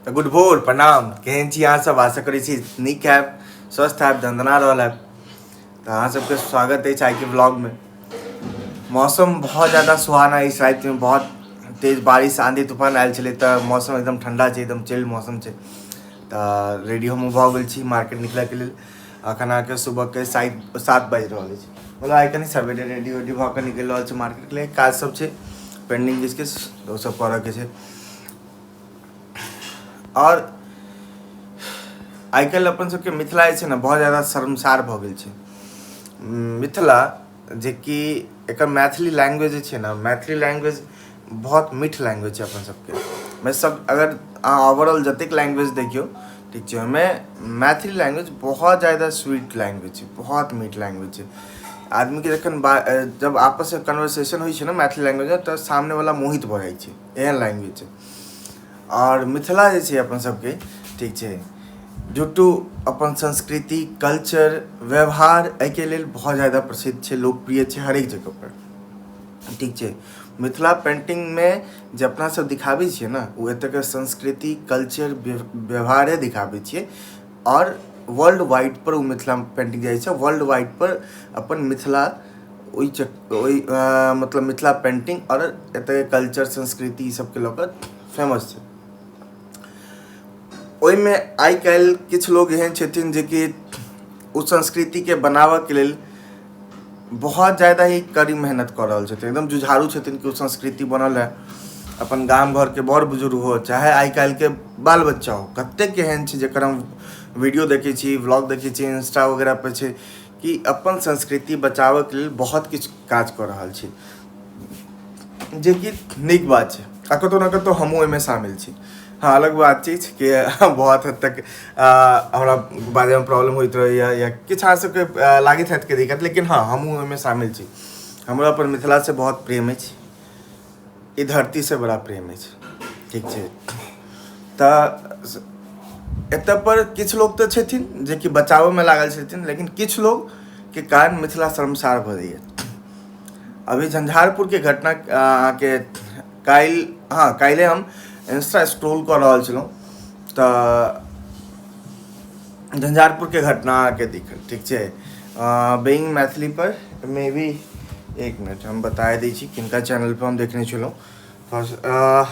तऽ गुड भोर, प्रणाम। केहन छी अहाँ सब? आशा करै छी नीक हैब, स्वस्थ हैब, दन्दना रहल हैब। तऽ अहाँ सबके स्वागत अछि आइके ब्लॉगमे। मौसम बहुत ज्यादा सुहाना अछि। रातिमे बहुत तेज बारिश, आंधी तूफान आयल छलै, तऽ मौसम एकदम ठण्डा छै, एकदम चिल मौसम छै। तऽ रेडी हमहूँ भऽ गेल छी मार्केट निकलैके लेल। एखन अहाँके सुबहके 7 बाजि रहल अछि। मतलब आइ कनि सवेरे रेडी वेडी भऽ कऽ निकलि रहल छी मार्केटके लेल। काज सब छै पेंडिंग किछु किछु, तऽ ओसब करऽके छै। आओर आइ काल्हि अपन सबके मिथिला जे छै ने, बहुत ज्यादा शर्मसार भऽ गेल छै मिथिला, जेकि एकर मैथिली लैंग्वेज जे छै ने, मैथिली लैंग्वेज बहुत मीठ लैंग्वेज छै अपन सबके। मे सब अगर अहाँ ओवरऑल जतेक लैंग्वेज देखियौ, ठीक छै, ओहिमे मैथिली लैंग्वेज बहुत ज्यादा स्वीट लैंग्वेज छै, बहुत मीठ लैंग्वेज छै। आदमीके जखन जब आपसमे कन्वर्सेशन होइ छै ने मैथिली लैंग्वेजमे, तऽ सामनेवला मोहित भऽ जाइ छै। एहन लैंग्वेज छै। आओर मिथिला जे छै अपन सबके, ठीक छै, जुटू अपन संस्कृति, कल्चर, व्यवहार, एहिके लेल बहुत ज्यादा प्रसिद्ध छै, लोकप्रिय छै हरेक जगहपर, ठीक छै। मिथिला पेन्टिंगमे जे अपना सब दिखाबै छियै ने, ओ एतऽके संस्कृति, कल्चर, व्यवहारे दिखाबै छियै। आओर वर्ल्ड वाइड पर ओ मिथिला पेन्टिंग जाइ छै। वर्ल्ड वाइड पर अपन मिथिला ओहि चक ओहि मतलब मिथिला पेन्टिंग आओर एतऽके कल्चर, संस्कृति, ई सबके लऽ कऽ फेमस छै। ओहिमे आइ काल्हि किछु लोग एहन छथिन जेकि ओ संस्कृतिके बनाबऽके लेल बहुत ज्यादा ही कड़ी मेहनत कऽ रहल छथिन, एकदम जुझारू छथिन कि ओ संस्कृति बनल रहै। अपन गाम घरके बड़ बुजुर्ग हो, चाहे आइ काल्हिके बाल बच्चा हो, कतेक एहन छै जकर हम वीडियो देखै छी, व्लॉग देखै छी, इंस्टा वगैरह पर छै कि अपन संस्कृति बचाबऽके लेल बहुत किछु काज कऽ रहल छै, जेकि नीक बात छै। आ कतहु ने कतहु हमहूँ ओहिमे शामिल छी। हँ, अलग बात छै कि बहुत हद तक हमरा बाजैमे प्रॉब्लम होइत रहैए या किछु अहाँ सबके लागैत हैत कि दिक्कत, लेकिन हँ, हमहूँ ओहिमे शामिल छी। हमरो अपन मिथिलासँ बहुत प्रेम अछि, ई धरतीसँ बड़ा प्रेम अछि, ठीक छै। तऽ एतऽ पर किछु लोक तऽ छथिन जेकि बचाबऽमे लागल छथिन, लेकिन किछु लोकके कारण मिथिला शर्मसार भऽ जाइए। अभी झंझारपुरके घटना अहाँके काल्हि, हँ, काल्हिए हम इंस्टा स्क्रॉल कऽ रहल छलहुँ तऽ झंझारपुरके घटना अहाँके दिखल, ठीक छै। Being Maithili per may be, एक मिनट, हम बता दै छी किनका चैनल पर हम देखने छलहुँ।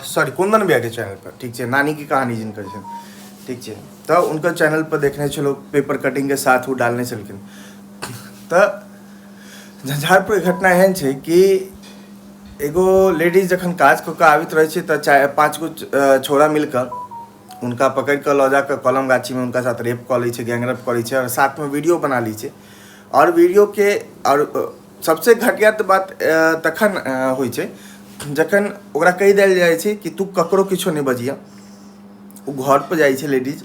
सॉरी, कुंदन भैयाके चैनल पर, ठीक छै, नानी की कहानी जिनकर छै, ठीक छै, तऽ हुनकर चैनल पर देखने छलहुँ, पेपर कटिंगके साथ ओ डालने छलखिन। तऽ झंझारपुरके घटना एहन छै कि एगो लेडीज जखन काज कऽ कऽ आबैत रहै छै, तऽ चारि पाँच गो छौड़ा मिल कऽ हुनका पकड़ि कऽ लऽ जा कऽ कलम गाछीमे हुनका साथ रेप कऽ लै छै, गैंग रेप करै छै आओर साथमे वीडियो बना लै छै। आओर वीडियोके आओर सबसँ घटिया तऽ बात तखन होइ छै जखन ओकरा कहि देल जाइ छै कि तू ककरो किछो नहि बजिह। ओ घरपर जाइ छै लेडीज,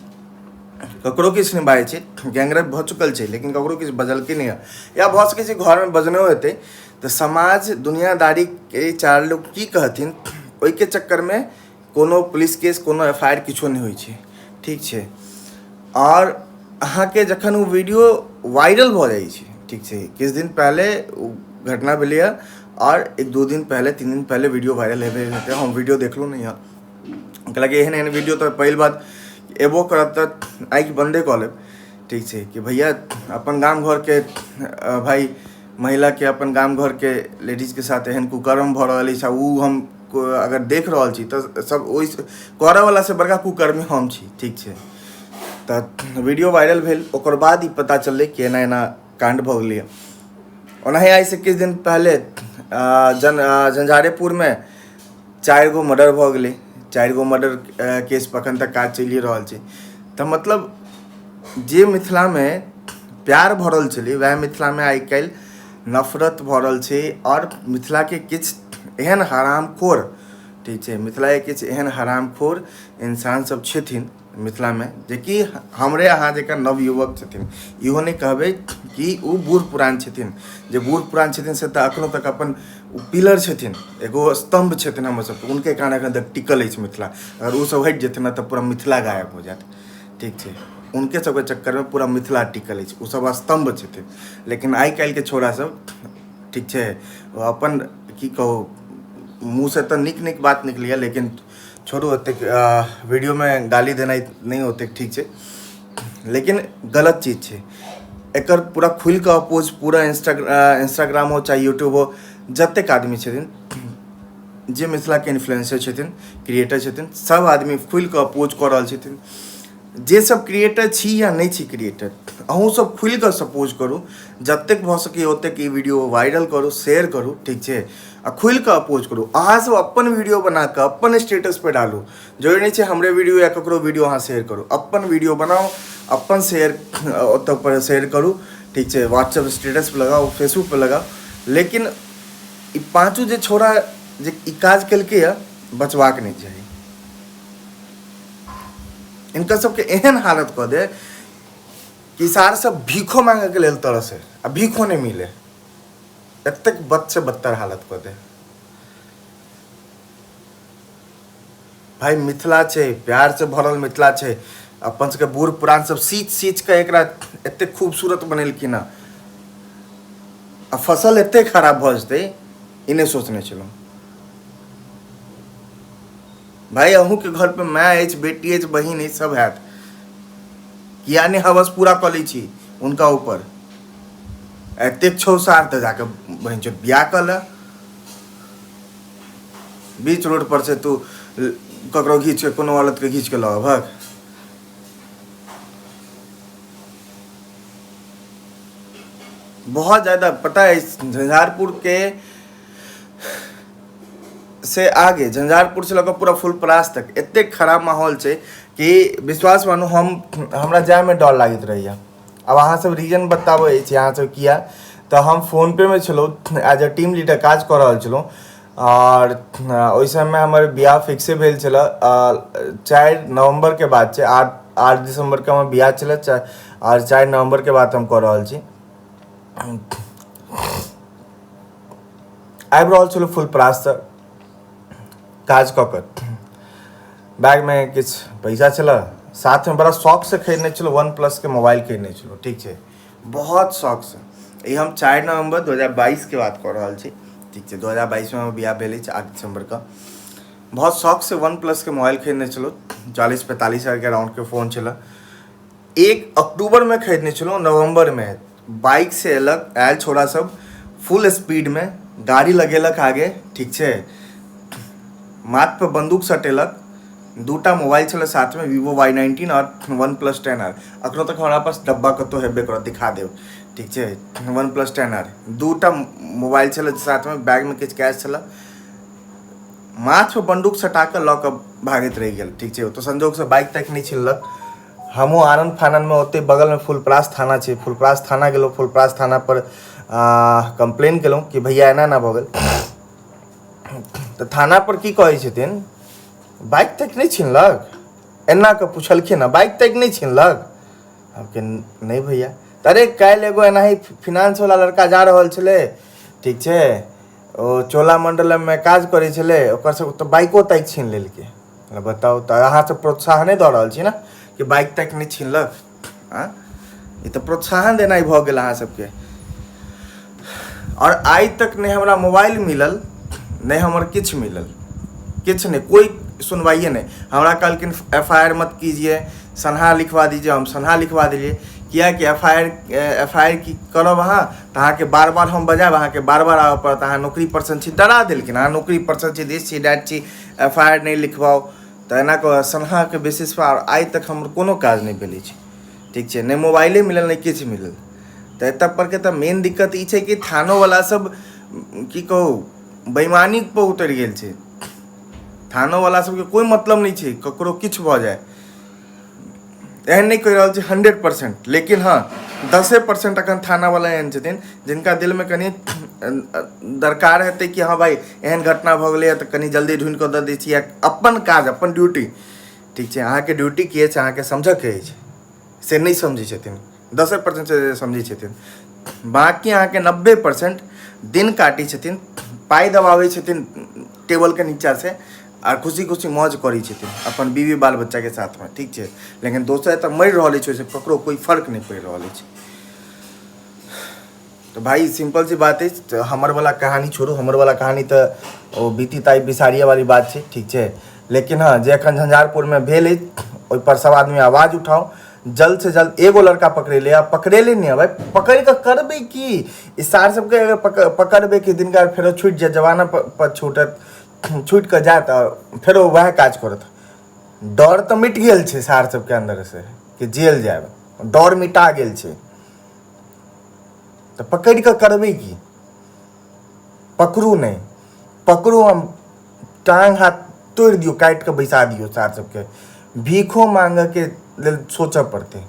ककरो किछु नहि बाजै छै। गैंगरेप भऽ चुकल छै, लेकिन ककरो किछु बजलकै नहि। या भऽ सकै छै घरमे बजनो हेतै, तऽ समाज, दुनियादारीके चारि लोक की कहथिन, ओहिके चक्करमे कोनो पुलिस केस, कोनो एफ I R किछो नहि होइ छै, ठीक छै। आओर अहाँके जखन ओ वीडियो वायरल भऽ जाइ छै, ठीक छै, किछु दिन पहिले ओ घटना भेलैए आओर एक दू दिन पहिले, 3 दिन पहिले वीडियो वायरल हेबे हेतै। हम वीडियो देखलहुँ नहि हँ, कहलक एहन एहन वीडियो तऽ पहिल बात एबो करत तऽ आँखि बन्दे कऽ लेब, ठीक छै, कि भैया अपन गाम घरके भाइ महिलाके, अपन गाम घरके लेडीजके साथ एहन कुकर्म भऽ रहल अछि आ ओ हम अगर देख रहल छी, तऽ सब ओहि करऽवलासँ बड़का कुकर्मी हम छी, ठीक छै। तऽ वीडियो वायरल भेल, ओकर बाद ई पता चललै कि एना एना काण्ड भऽ गेलैए। ओनाही आइसँ किछु दिन पहिले जन झंझारेपुरमे चारि गो मर्डर भऽ गेलै। चारि गो मर्डर केस पर एखन तक काज चलिए रहल छै। तऽ मतलब जे मिथिलामे प्यार भरल छलै, वएह मिथिलामे आइ काल्हि नफरत भरल छै। आओर मिथिलाके किछु एहन हरामखोर, ठीक छै, मिथिलाके किछु एहन हरामखोर इंसान सब छथिन मिथिलामे, जेकि हमरे अहाँ जकाँ नवयुवक छथिन। इहो नहि कहबै कि ओ बूढ़ पुरान छथिन। जे बूढ़ पुरान छथिन से तऽ एखनो तक अपन ओ पिलर छथिन, एगो स्तम्भ छथिन हमर सबके। हुनके कारण एखन तक टिकल अछि मिथिला। अगर ओ सब हटि जेथिन ने, तऽ पूरा मिथिला गायब हो जायत, ठीक छै। हुनके सबके चक्करमे पूरा मिथिला टिकल अछि, ओ सब स्तम्भ छथिन। लेकिन आइ काल्हिके छौड़ा सब, ठीक छै, ओ अपन की कहू, मुँहसँ तऽ नीक नीक बात निकलैए, लेकिन छोड़ू ओतेक वीडियोमे गाली देनाइ नहि ओतेक ठीक छै लेकिन गलत चीज छै एकर पूरा खुलि कऽ अपोज पूरा इंस्टाग्राम हो चाहे यूट्यूब हो जतेक आदमी छथिन जे मिथिलाके इन्फ्लुएंसर छथिन क्रिएटर छथिन सब आदमी खुलि कऽ अपोज कऽ रहल छथिन जे सब क्रिएटर छी या नहि छी क्रिएटर अहूँ सब खुलि कऽ सपोज करू जतेक भऽ सकैए ओतेक ई वीडियो वायरल करू शेयर करू ठीक छै आ खुलि कऽ अपोज करू अहाँ सब अपन वीडियो बना कऽ अपन स्टेटस पर डालू जरूरी नहि छै हमरे वीडियो या ककरो वीडियो अहाँ शेयर करू अपन वीडियो बनाउ अपन शेयर ओतऽ पर शेयर करू ठीक छै व्हाट्सएप स्टेटस पर लगाउ फेसबुक पर लगाउ लेकिन ई पाँचो जे छौड़ा जे ई काज केलकैए बचबाक नहि चाही इनका सबके एहन हालत कऽ दे कि सार सब भीखो मांगे के लेल तरसे आ भीखो नहीं मिले एतेक बद से बदतर हालत कऽ दे। भाई मिथिला छै प्यार से भरल मिथिला छै अपन सबके बूढ़ पुरान सब सींच सींच के एकरा एतेक खूबसूरत बनेलखिन हँ आ फसल एतेक खराब भऽ जेतै ई नहि सोचने छलहुँ। भाई अहूँके घर पे माय अछि बेटी अछि बहिन अछि सब हैत किया नहि हवस पूरा कऽ लै छी हुनका ऊपर एतेक छौ सार तऽ जाके बहिन चोद बियाह कऽ ले बीच रोड पर से तू ककरो घीच के कोनो औरत के घीच के लऽ अबहक बहुत ज्यादा पता है झंझारपुर के से आगे झंझारपुर से लऽ कऽ पूरा फुलपरास तक एतेक खराब माहौल छै कि विश्वास मानू हम हमरा जायमे डर लागैत रहैए। आब अहाँ सब रीजन बताबै छी अहाँ सब किया तऽ हम फोन पे मे छलहुँ एज अ टीम लीडर काज कऽ रहल छलहुँ आओर ओहि समयमे हमर बियाह फिक्से भेल छलए 4 नवम्बरके बात छै 8 दिसम्बरके हमर बियाह छलए आओर 4 नवम्बरके बात हम कऽ रहल छी। आबि रहल छलहुँ फुलपराससँ काज कऽ कऽ बैगमे किछु पैसा छलए साथमे बड़ा शौकसँ खरीदने छलहुँ वन प्लसके मोबाइल खरीदने छलहुँ ठीक छै बहुत शौकसँ। ई हम 4 नवम्बर 2022के बात कऽ रहल छी ठीक छै। 2022मे हमर बियाह भेल अछि 8 दिसम्बरके। बहुत शौकसँ वन प्लसके मोबाइल खरीदने छलहुँ 40-45 हजारके अराउंडके फोन छलए। 1 अक्टूबरमे खरीदने छलहुँ नवम्बरमे बाइक से एलक आयल छोरा सब फुल स्पीडमे गाड़ी लगेलक आगे ठीक छै माथ पर बंदूक सटेलक दूटा मोबाइल छलै साथमे वीवो Y19 आओर वन प्लस 10R। अखनो तक हमरा पास डब्बा कतहु हेबे करत दिखा देब ठीक छै। वन प्लस 10R दूटा मोबाइल छलै साथमे बैगमे किछु कैश छलै माथ पर बंदूक सटा कऽ लऽ कऽ भागैत रहि गेल ठीक छै। ओतऽ संजोगसँ बाइक ताइक नहि छिनलक। हमहूँ आनन फाननमे ओतहि बगलमे फुलपरास थाना छै फुलपरास थाना गेलहुँ फुलपरास थानापर कम्प्लेन केलहुँ कि भैया एना एना भऽ गेल। तऽ थानापर की कहै छथिन बाइक ताइक नहि छिनलक एना कऽ पुछलखिन हँ बाइक ताइक नहि छिनलक? हम कि नहि भैया। तऽ अरे काल्हि एगो एनाही फिनांसवला लड़का जा रहल छलै ठीक छै ओ चोला मण्डलममे काज करै छलै ओकर सब तऽ बाइको ताइक छीन लेलकै। बताउ तऽ अहाँ सब प्रोत्साहने दऽ रहल छी ने कि बाइक ताइक नहि छीनलक आँ ई तऽ प्रोत्साहन देनाइ भऽ गेल अहाँ सबके। आओर आइ तक नहि हमरा मोबाइल मिलल नहि हमर किछु मिलल किछु नहि कोइ सुनवाइए नहि। हमरा कहलखिन FIR मत कीजिए सनहा लिखवा दीजिए। हम सनहा लिखवा देलियै किएकि एफ I R की करब अहाँ तऽ अहाँके बार बार हम बजायब अहाँके बार बार आबऽ पड़त अहाँ नौकरी पर्सन छी डरा देलखिन अहाँ नौकरी पर्सन छी दिस छी that छी FIR नहि लिखबाउ तऽ एना कऽ सनहाके बेसिसपर आइ तक हमर कोनो काज नहि भेल अछि ठीक छै। नहि मोबाइले मिलल नहि किछु मिलल। तऽ एतऽ परके तऽ मेन दिक्कत ई छै कि थानोवला सब की कहू बेईमानी पर उतरि गेल छै। थानोवला सबके कोइ मतलब नहि छै ककरो किछु भऽ जाय। एहन नहि कहि रहल छी 100% लेकिन हँ 10% अखन थानावला एहन छथिन जिनका दिलमे कनि दरकार हेतै कि हँ भाइ एहन घटना भऽ गेलैए तऽ कनि जल्दी ढूँढि कऽ दऽ दै छी या अपन काज अपन ड्यूटी ठीक छै अहाँके ड्यूटी की अछि अहाँके समझऽके अछि से नहि समझै छथिन 10% समझै छथिन बाँकी अहाँके 90% दिन काटै छथिन पाइ दबाबै छथिन टेबलके नीचाँसँ आ खुशी खुशी मौज करै छथिन अपन बीवी बाल बच्चाके साथमे ठीक छै। लेकिन दोसर एतऽ मरि रहल अछि ओहिसँ ककरो कोइ फर्क नहि पड़ि रहल अछि। तऽ भाइ सिम्पल सी बात अछि तऽ हमर वाला कहानी छोड़ू हमर वाला कहानी तऽ ओ बीती ताई बिसारिये वाली बात छै ठीक छै। लेकिन हँ, जे एखन झंझारपुरमे भेल अछि ओहिपर सब आदमी आवाज उठाउ। जल्द से जल्द एगो लड़का पकड़ेले, आ पकड़ेले नहि, भाइ पकड़ि कऽ करबै की? ई सार सबके अगर पकड़बै कि दिनका फेरो छूटि जायत, जमाना पर छूटत, छूटि कऽ जायत आ फेरो वएह काज करत। डर तऽ मिट गेल छै सार सबके अन्दर से कि जेल जायब, डर मिटा गेल छै, तऽ पकड़ि कऽ करबै की? पकड़ू नहि, पकड़ू हम टांग हाथ तोड़ि दियौ, काटि कऽ बैसा दियौ। सार सबके भीखो मांगऽके लेल सोचऽ पड़तै।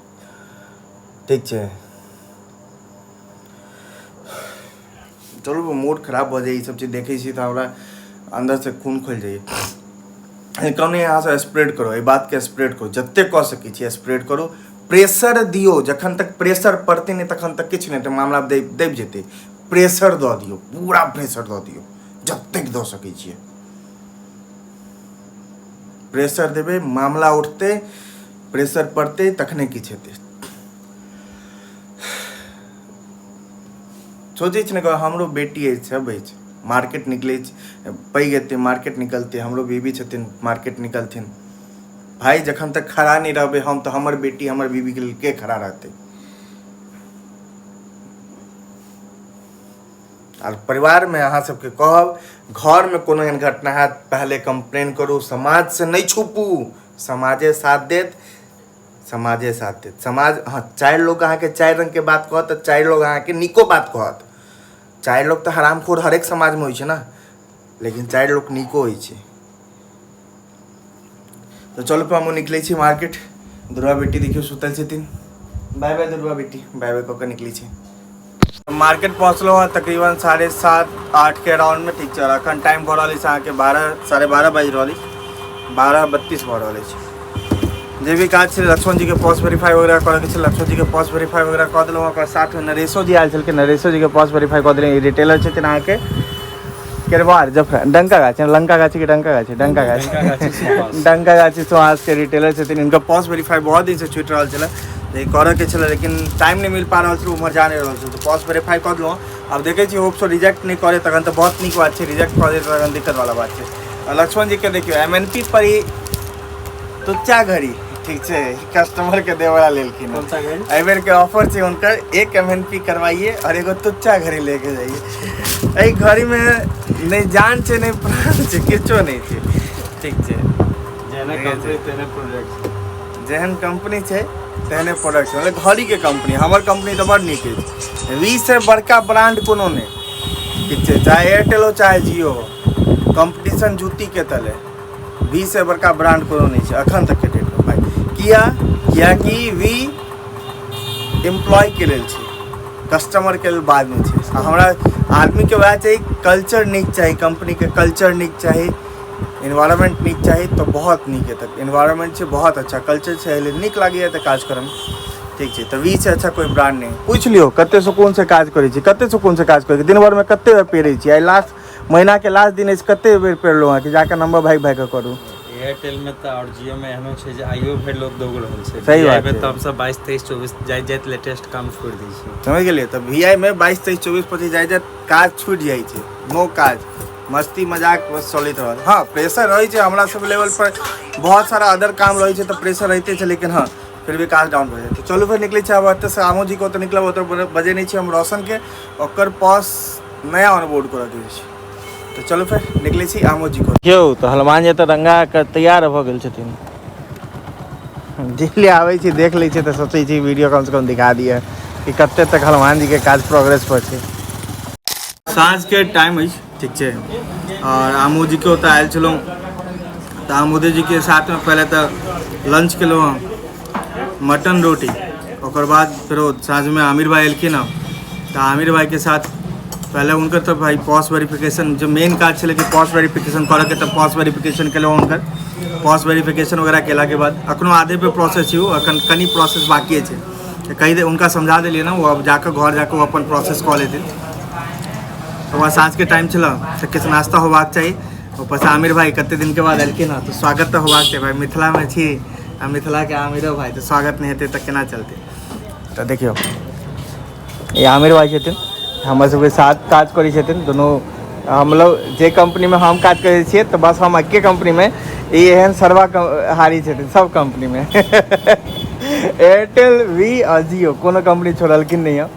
ठीक छै, चलू, मूड खराब भऽ जाइए। ई सब चीज देखै छी तऽ हमरा अन्दरसँ खून खोलि जाइए। कनि अहाँ सब स्प्रेड करू एहि बातके, स्प्रेड करू, जतेक कऽ सकै छी स्प्रेड करू, प्रेशर दियौ। जखन तक प्रेशर पड़तै नहि तखन तक किछु नहि हेतै, मामला दबि जेतै। प्रेशर दऽ दियौ, पूरा प्रेशर दऽ दियौ, जतेक दऽ सकै छियै प्रेशर देबै, मामला उठतै, प्रेशर पड़तै तखने किछु हेतै। सोचै छी ने, हमरो बेटी अछि, सब अछि, मार्केट निकलै छै, पैघ हेतै, मार्केट निकलतै, हमरो बीबी छथिन, मार्केट निकलथिन। भाय, जखन तक खड़ा नहि रहबै हम तऽ हमर बेटी, हमर बीबीके लेल के खड़ा रहतै? आर परिवारमे अहाँ सबके कहब, घरमे कोनो एहन घटना हैत, पहले कम्प्लेन करू, समाजसँ नहि छुपू। समाजे साथ देत, समाजे साथ देत समाज। हँ, चारि लोग अहाँके चारि रङ्गके बात कहत तऽ चारि लोग अहाँके नीको बात कहत। चारि लोग तऽ हरामखोर हरेक समाजमे होइ छै ने, लेकिन चारि लोग नीको होइ छै। तऽ चलू, हमहूँ निकलै छी मार्केट। दुर्गा बेटी देखियौ सुतल छथिन। बाय बाय दुर्गा बेटी, बाय बाय कऽ कऽ निकलै छी। मार्केट पहुँचलहुँ हँ तकरीबन 7:30-8 के अराउंडमे। ठीक छै, आओर एखन टाइम भऽ रहल अछि अहाँके 12, 12:30 बाजि रहल अछि, 12:32 भऽ रहल अछि। जे भी काज छै, लक्ष्मण जीके पॉस वेरीफाई वगैरह करऽके छै, लक्ष्मण जीके पॉस वेरीफाई वगैरह कऽ देलहुँ। ओकर साथमे नरेशो जी आयल छलखिन, नरेशो जीके पॉस वेरीफाई कऽ देलियै। रिटेलर छथिन अहाँके केरवार जफरा डंका गाछी, लंका गाछी के डंका गाछी, डंका गाछी, डंका गाछी सुहास के रिटेलर छथिन। इनका पॉस वेरीफाई बहुत दिन से छूटि रहल छलै, जे करऽके छलै, लेकिन टाइम नहि मिल पा रहल छलै, उम्हर जा नहि रहल छलै, तऽ पॉस वेरीफाई कऽ देलहुँ। आब देखै छी, होप सो रिजेक्ट नहि करे तखन तऽ बहुत नीक बात छै, रिजेक्ट कऽ दे तखन दिक्कत वाला बात छै। लक्ष्मण जी के देखियौ, एम एन पी पर ही तुच्चा घड़ी, ठीक छै, कस्टमर के देवला लेलखिन। एहि बेर के ऑफर छै हुनकर, एक एम एन पी करवाइए और एगो तुच्चा घड़ी लेके जाइए। एहि घड़ी में नहि जान छै, नहि प्राण छै, किछो नहि छै। ठीक छै। जेहने कंपनी तेहने प्रोडक्ट। जेहन कंपनी छै तेहने प्रोडक्ट। मतलब घड़ीके कंपनी, हमर कंपनी तऽ बड़ नीक अछि, वी से बड़का ब्रांड कोनो नहि। ठीक छै, चाहे एयरटेल हो चाहे जियो हो, कम्पटिशन जूतीके तले, वी से बड़का ब्रांड कोनो नहि छै अखन तकके डेटमे भाइ। किया? कियाकि वी एम्प्लॉयके लेल छै, कस्टमरके लेल बादमे छै। आ हमरा आदमीके वएह चाही, कल्चर नीक चाही, कंपनीके कल्चर नीक चाही, इन्वायरमेंट नीक चाही, तऽ बहुत नीक एतऽ इन्वायरमेंट छै, बहुत अच्छा कल्चर छै, एहि लेल नीक लागैए एतऽ काज करऽमे। ठीक छै, तऽ वी से अच्छा कोइ ब्रांड नहि। पूछि लियौ कते सुकूनसँ काज करै छी, कते सुकूनसँ काज करै छी, दिन भरिमे कते बेर पेरै छी। आइ लास्ट महीनाके लास्ट दिन अछि, कते बेर पेरलहुँ हँ कि जाकऽ नंबर भागि भागि कऽ करू। एयरटेल में तऽ और जियो में एहनो छै जे आइयो भरि लोग दौड़ रहल छै। सही बात में छै। तऽ हमसब 22 23 24 जाइत जाइत लेटेस्ट काम छोड़ि दै छियै। समझ गेलियै? तऽ वी आई मे 22 23 24 25 जाइत जाइत काज छूटि जाइ छै, नो काज, मस्ती मजाक बस चलैत रहल। हँ, प्रेशर रहै छै, हमरा सब लेवल पर बहुत सारा अदर काम रहै छै तऽ प्रेशर रहिते छै, लेकिन हँ, फिर भी काज डाउन भऽ जाइ छै। चलू, फेर निकलै छै आब एतऽसँ, आमो जीके ओतऽ निकलब, ओतऽ बजे नहि छी हम रोशनके, ओकर पास नया ऑनबोर्ड करऽके छै। तऽ चलू, फेर निकलै छी आमो जी को। यौ, तऽ हनुमान जी तऽ रंगा के तैयार भऽ गेल छथिन। डेली आबै छी, देख लै छी, तऽ सोचै छी वीडियो कम से कम दिखा दिअ कि कते तक हनुमान जी के काज प्रोग्रेस पर छै। साँझके टाइम अछि, ठीक छै, आओर आमोजीके ओतऽ आयल छलहुँ तऽ आमोदे जीके साथमे पहिले तऽ लंच केलहुँ हँ, मटन रोटी। ओकर बाद फेरो साँझमे आमिर भाई एलखिन हँ, तऽ आमिर भाईके साथ पहिले हुनकर तऽ भाई पॉस वेरिफिकेशन जे मेन काज छलै कि पॉस वेरिफिकेशन करऽके, तऽ पॉस वेरिफिकेशन केलहुँ हुनकर। पॉस वेरिफिकेशन वगैरह केलाके बाद अखनो आधे पे प्रोसेस छै, ओ अखन कनि प्रोसेस बाकिए छै, तऽ कहि दे हुनका समझा देलियै ने, ओ आब जाकऽ घर जाकऽ ओ अपन प्रोसेस कऽ लेथिन। ओकर बाद साँझके टाइम छलै तऽ किछु नाश्ता होबाक चाही। ऊपरसँ आमिर भाई कते दिनके बाद एलखिन हँ, तऽ स्वागत तऽ होबाक चाही। भाई, मिथिलामे छी आ मिथिलाके आमिरो भाई, तऽ स्वागत नहि हेतै तऽ केना चलतै? तऽ देखियौ, ई आमिर भाई छथिन, हमर सबके साथ काज करै छथिन दुनू। हमलोग जे कंपनीमे हम काज करै छियै तऽ बस हम एके कंपनीमे ई एहन सरवा हारी छथिन सब कंपनी में। एयरटेल, वी और जियो कोनो कंपनी छोड़लखिन नहीं है।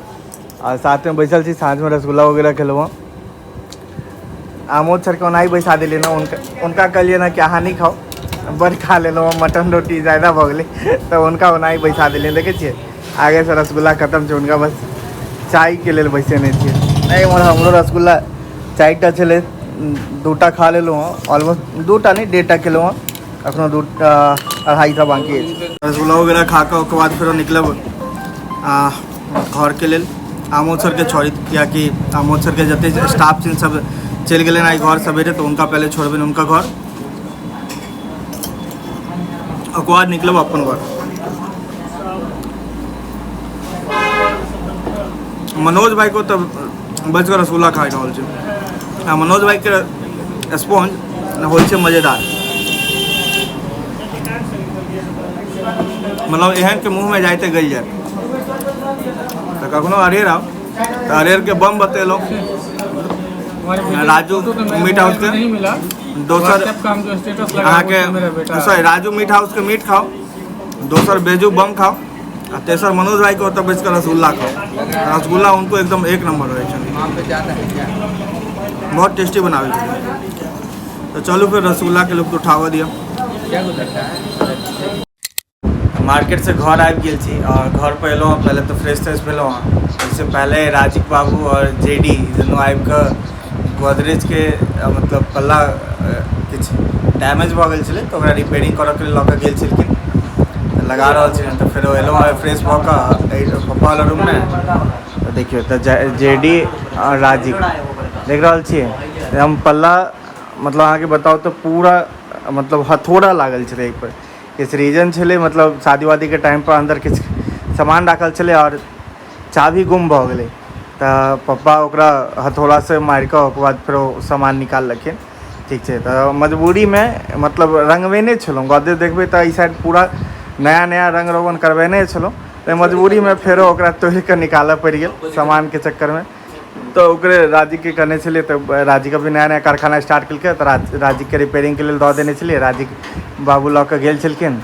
और साथ में बैसल छी, साँझ में रसगुल्ला वगैरह खेलहुँ हँ। आमोद सर के ओनाही बैसा दिलियै ने, उनका उनका कहलियै ने कि अहाँ नहीं खाओ, बड़ खा लेलहुँ हँ, मटन रोटी ज़्यादा भऽ गेलै, तऽ हुनका ओनाही बैसा देलियै। देखै छियै आगेसँ रसगुल्ला खतम छै, हुनका बस चायके लेल बैसेने छियै। नहि इम्हर हमरो रसगुल्ला 4टा छलै, 2टा खा लेलहुँ हँ, ऑलमोस्ट 2टा नहि 1.5टा खेलहुँ हँ, एखनो 2टा 2.5टा बाँकी अछि। रसगुल्ला वगैरह खा कऽ ओकर बाद फेरो निकलब घरके लेल। आमोद सरके छोड़ी, कियाकि आमोद सरके जते स्टाफ छथिन सब चलि गेलनि आइ घर सवेरे, तऽ हुनका पहिले छोड़बनि हुनका घर, ओकर बाद निकलब अपन घर। मनोज भाई को तऽ बचि कऽ रसगुल्ला खा रहल छै, आ मनोज भाईके स्पॉन्ज होइ छै मजेदार, मतलब एहन के मुँहमे जाइते गलि जायत। तऽ कखनो अरेर आउ तऽ अरेरके बम बतेलहुँ, राजू मीट हाउस के दोसर अहाँके, सॉरी, राजू मीट हाउस के मीट खाउ, दोसर बेजू बम खाउ, आ तेसर मनोज भाई के ओतऽ बैस कऽ रसगुल्ला खाउ। रसगुल्ला उनको एकदम एक नंबर रहै छनि, बहुत टेस्टी बनाबै छथिन। तऽ चलू फेर रसगुल्ला के लुत्फ उठाबऽ दिअ। मार्केट से घर आबि गेल छी और घर पर एलहुँ, पहले तो फ्रेश त्रेश भेलहुँ हँ। ओहिसँ पहले राजीव बाबू और जे डी दुनू आबि कऽ गोदरेज के मतलब पल्ला किछु डैमेज भऽ गेल छलै, तऽ ओकरा रिपेयरिंग करऽके लेल लऽ कऽ गेल छलखिन, तऽ लगा रहल छलखिन। तऽ फेरो एलहुँ हँ फ्रेश भऽ कऽ एहि पप्पा वाला रूममे, तऽ देखियौ तऽ जे डी आओर राजीव देख रहल छियै हम पल्ला, मतलब अहाँके बताउ तऽ पूरा मतलब हथौड़ा लागल छलै एहिपर। किछु रीजन छलै, मतलब शादी वादीके टाइमपर अन्दर किछु सामान राखल छलै आओर चाभी गुम भऽ गेलै, तऽ पप्पा ओकरा हथौड़ासँ मारिकऽ ओकर बाद फेरो सामान निकाललखिन। ठीक छै, तऽ मजबूरीमे मतलब रङ्गबेने छलहुँ गोदरेज, देखबै तऽ एहि साइड पूरा नया नया रङ्ग रोगन करबेने छलहुँ, तऽ मजबूरीमे फेरो ओकरा तोड़िकऽ निकालऽ पड़ि गेल सामानके चक्करमे। तऽ ओकरे राजीवके कहने छलियै, तऽ राजीव अभी नया नया कारखाना स्टार्ट केलकै, तऽ राजीवके रिपेयरिंगके लेल दऽ देने छलियै, राजीव बाबू लऽ कऽ गेल छलखिन।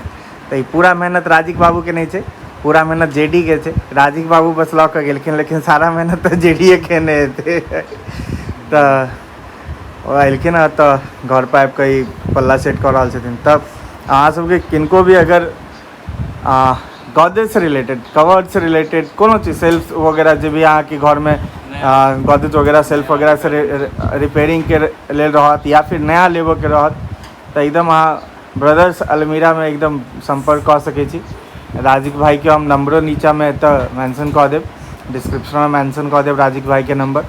तऽ ई पूरा मेहनत राजीव बाबूके नहि छै, पूरा मेहनत जे डी के छै। राजीव बाबू बस लऽ कऽ गेलखिन, लेकिन सारा मेहनत तऽ जे डी ए केने हेतै। तऽ ओ एलखिन हँ तऽ घर पर आबि कऽ ई पल्ला सेट कऽ रहल छथिन। तब अहाँ सबके किनको भी अगर गोदरेजसँ रिलेटेड, कवर्डसँ रिलेटेड कोनो चीज, सेल्फ वगैरह जे भी अहाँके घरमे गोदरेज वगैरह सेल्फ वगैरहसँ रिपेयरिंगके लेल रहत या फिर नया लेबऽके रहत, तऽ एकदम अहाँ ब्रदर्स अलमीरामे एकदम सम्पर्क कऽ सकै छी। राजीव भाईके हम नंबरो नीचाँमे एतऽ मेंशन कऽ देब, डिस्क्रिप्शनमे मेंशन कऽ देब राजीव भाईके नंबर।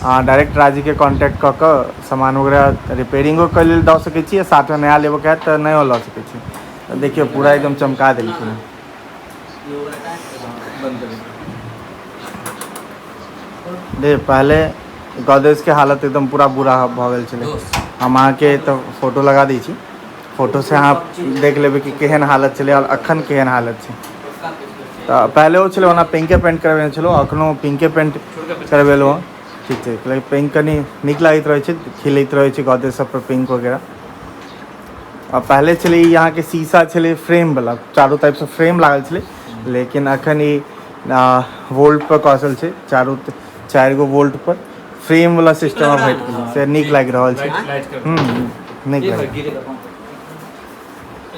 अहाँ डायरेक्ट राजीवके कॉन्टैक्ट कऽ कऽ सामान वगैरह रिपेयरिंगोके लेल दऽ सकै छी, आ साथमे नया लेबऽके हैत तऽ नयो लऽ सकै छी। तऽ देखियौ पूरा एकदम चमका देलखिन हँ। दे पहले गोदरेज के हालत एकदम पूरा बुरा भऽ गेल छलै। हम अहाँके तऽ फोटो लगा दै छी, फोटो से अहाँ देख लेबै कि केहन हालत छलै आओर अखन केहन हालत छै। तऽ पहले ओ छलै ओना पिंके पेंट करबेने छलहुँ, अखनो पिंके पेंट करबेलहुँ हँ। ठीक छै, पिंक कनि नीक लागैत रहै छै, खिलैत रहै छै गोदरेज सब पर पिंक वगैरह। आ पहले छलै ई अहाँके शीशा छलै फ्रेम वाला, चारू तरफसँ फ्रेम लागल छलै, लेकिन अखन ई वोल्ट पर कसल छै, चारू 4 गो वोल्ट पर फ्रेम वाला सिस्टम आब हटि गेलै, से नीक लागि रहल छै। नीक लागि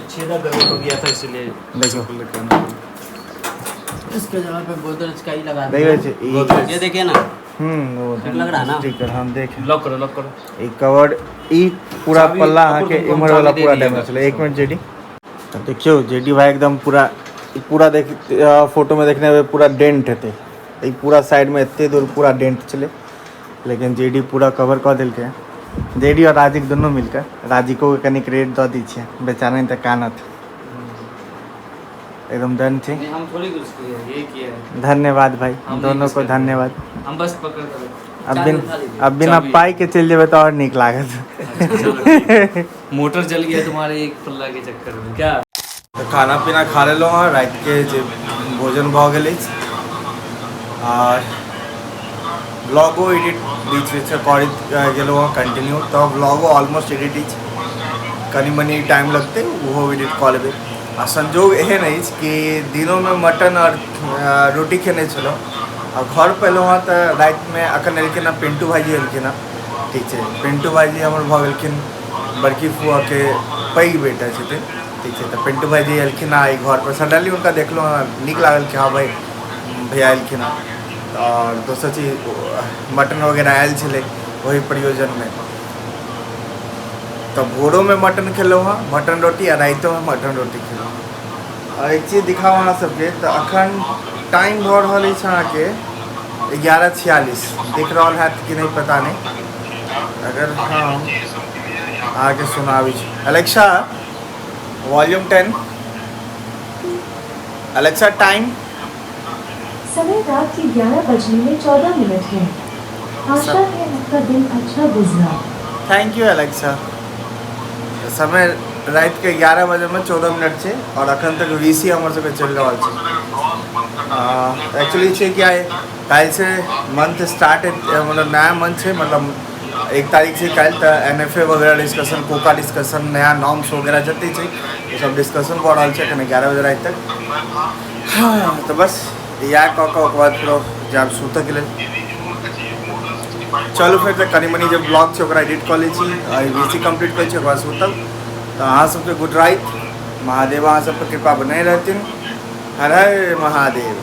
छेदा गड़बड़ हो गया था इसलिए। देखियौ। इसके जगह पे गोदरेज का ही लगा देख रहल छी ई। ये देखिए ना। वो ठीक लग रहा है ना? स्टिकर हम देखे। लॉक करो, लॉक करो। ई कवर ई पूरा चाबी पल्ला अपुर अहाँके तुमको हम इम्हर वाला चाबी दे पूरा दिएगा। डैमेज छलै। एक मिनट जेडी, तऽ देखियौ जेडी भाई एकदम पूरा ई पूरा देख फोटो में देखने हेबै पूरा डेंट हेतै, ई पूरा साइड में एते दूर पूरा डेंट छलै, लेकिन जेडी पूरा कवर कऽ देलकै। जेडी और राजीव दुनू मिलके राजीवो के कनिक रेट दऽ दै छियै, बेचारा नहि तऽ कानत। एकदम डन छै। नहीं, हम थोड़ी कुछ किए हैं, ये किया है। धन्यवाद भाई। हम नहीं दोनों कुछ को कर रहे। धन्यवाद। हम बस पकड़ कर अब बिन चाबी उठा लीजिए। अब बिना चाबी। पाई के चलि जेबै तऽ आओर नीक लागत। अच्छा, चलो ठीक है। मोटर जल गया तुम्हारे एक पल्ला के चक्कर में क्या? तऽ खाना पीना खा लेलहुँ हँ, रातिके जे भोजन भऽ गेल अछि, आर ब्लॉगो एडिट बीच बीचमे करैत गेलहुँ हँ कंटिन्यू, तऽ ब्लॉगो ऑलमोस्ट एडिट अछि। कनि मनि टाइम लगतै, ओहो एडिट कऽ लेबै। आ संजोग एहन अछि कि दिनोमे मटन आओर रोटी खेने छलहुँ आ घर पर एलहुँ हँ तऽ रातिमे अखन एलखिन हँ पिन्टू भाइजी एलखिन हँ, ठीक छै। पिन्टू भाइजी हमर भऽ गेलखिन बड़की फुआके पैघ बेटा छथिन, ठीक छै। तऽ पिन्टू भाइजी एलखिन हँ आइ घर पर, सडनली हुनका देखलहुँ हँ, नीक लागल कि हँ भाइ भैया एलखिन हँ। आओर दोसर चीज मटन वगैरह आयल छलै ओहि प्रयोजनमे, तऽ भोरोमे मटन खेलहुँ हँ, मटन रोटी, आ रातिोमे मटन रोटी खेलहुँ हँ। आओर एक चीज दिखाउ अहाँ सबके, तऽ अखन टाइम भऽ रहल अछि अहाँके 11:46, देख रहल हैत कि नहि पता नहि, अगर हम अहाँके सुनाबै छी। Alexa volume 10, Alexa time. समय रात के 11:14 है। आशा है आपका दिन अच्छा गुजरा। Thank you Alexa. समय राति के 11:14 छै और अखन तक वीसी हमर सबके चलि रहल छै। एक्चुअली छै कि आइ काल्हि से मंथ स्टार्ट, मतलब नया मंथ छै, मतलब 1 तारीख छै काल्हि, तऽ एन एफ ए वगैरह डिस्कशन, कोका डिस्कशन, नया नॉर्म्स वगैरह जते छै ओ सब डिस्कशन भऽ रहल छै एखन 11 बजे राति तक। हाँ, तऽ बस इएह कऽ कऽ ओकर बाद फेरो जायब सुतऽके लेल। चलू फेर तऽ कनि मनि जे ब्लॉग छै ओकरा एडिट कऽ लै छी, वी सी कम्प्लीट करै छी, ओकर बाद सुतब। तऽ अहाँ सबके गुड राति, महादेव अहाँ सबके कृपा बने रहथिन। हर हर महादेव।